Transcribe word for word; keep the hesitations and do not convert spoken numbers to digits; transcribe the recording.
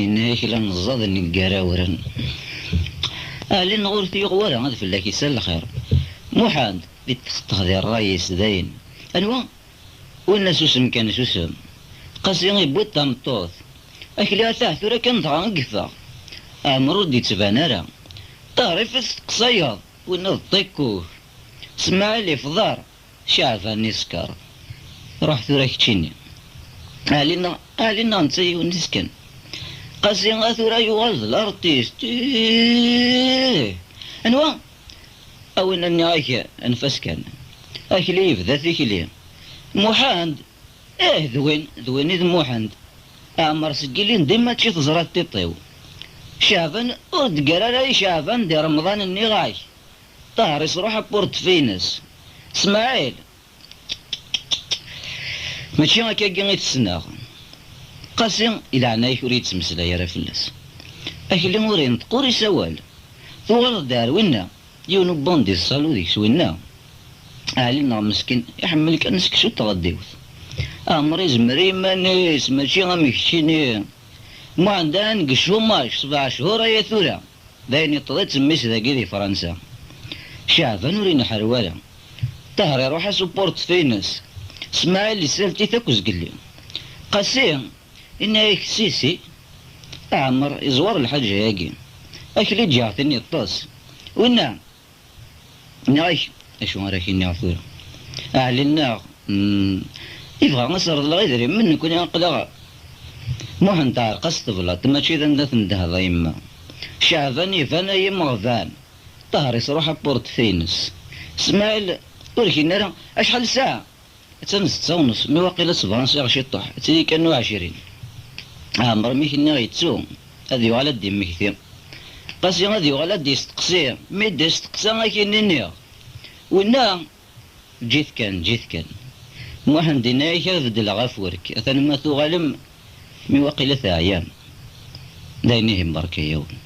Yenna-yak la neẓẓad neggar awren. Ɛli-nneɣ ur t-yuɣ wara, ad fell-ak isal lxir. Muḥend, iṭṭeṣṭex di ṛṛay-is dayen. Anwa? Winna susem kan, susem. Qasi iwwi-d tameṭṭut. Akli atah tura kan dɣa i yeffeɣ. Ɛmer ur d-ittban ara. Ṭaher ifes teqsayeḍ, winna d ṭikkuk. Smaɛil ifḍer. Caɛban isker. Ruḥ tura keččini. Ɛli-nneɣ, Ɛli-nneɣ netta yiwen isken. Qasi a tura yuɣal d l'artiste. Ih! Anwa? A winna nniɣ-ak anef-as kan. Akli yebda tikli. Muḥend. Ih, d win, d win i d Muḥend. Ɛmer seg ilindi mačči teẓriḍ tiṭ-iw. Caɛban ur d-ggar ara i Caɛban di Remḍan nniɣ-ak. Ṭaher isruḥ apurṭfi-ines. Smaɛil. Mačči akkagi i t-ssneɣ. Qasi, i leɛnaya-k ur yi-ttmeslay ara fell-as. Akli ur inṭeq ur isawal. Tuɣaleḍ-d ar winna. Yiwen ubandi ṣṣalu deg-s winna. Ɛli-nneɣ meskin iḥemmel kan seksu d tɣeddiwt. Ɛmer izmer i yiman-is, mačči am keččini. Muḥend ahan deg ccumac sebɛa chur aya tura. D ayen iṭṭeḍ-itt mmi-s dagi di Fransa. Caɛban ur ineḥrew ara. Ṭaher iruḥ-as upurṭfi-ines. Smaɛil isalt-it akk zgelli. Qasi, inna-yak si si. Ɛmer iẓwer lḥaǧa-yagi. Akli ǧǧiɣ-t-in iṭṭes. Winna, nniɣ-ak, acu ara k-iniɣ tura? Ɛli-nneɣ, mm, ibɣa ad s-reḍleɣ idrimen, nekkni aql-aɣ. Muḥend teɛreq-as teblaṭ, mačči d anda tendehḍ a yemma. Caɛban iban ay imeɣban. Ṭaher isruḥ apurṭfi-ines. Smaɛil ur k-yenni ara acḥal ssaɛa? Attan d ttawnus, mi waqila sbransiɣ ciṭuḥ, ad tili kan u ɛecrin. Ɛmer mi k-nniɣ yettu, ad yuɣal ad d-immekti. Qasi ad yuɣal ad d-isteqsi, mi d-isteqsa ad k-in-iniɣ. Winna, ǧǧit kan, ǧǧit kan. Muḥend inna-yak ad beddleɣ afurk, atan ma tuɣalem, mi waqila teɛyam. D ayen ihi, barka-yawen.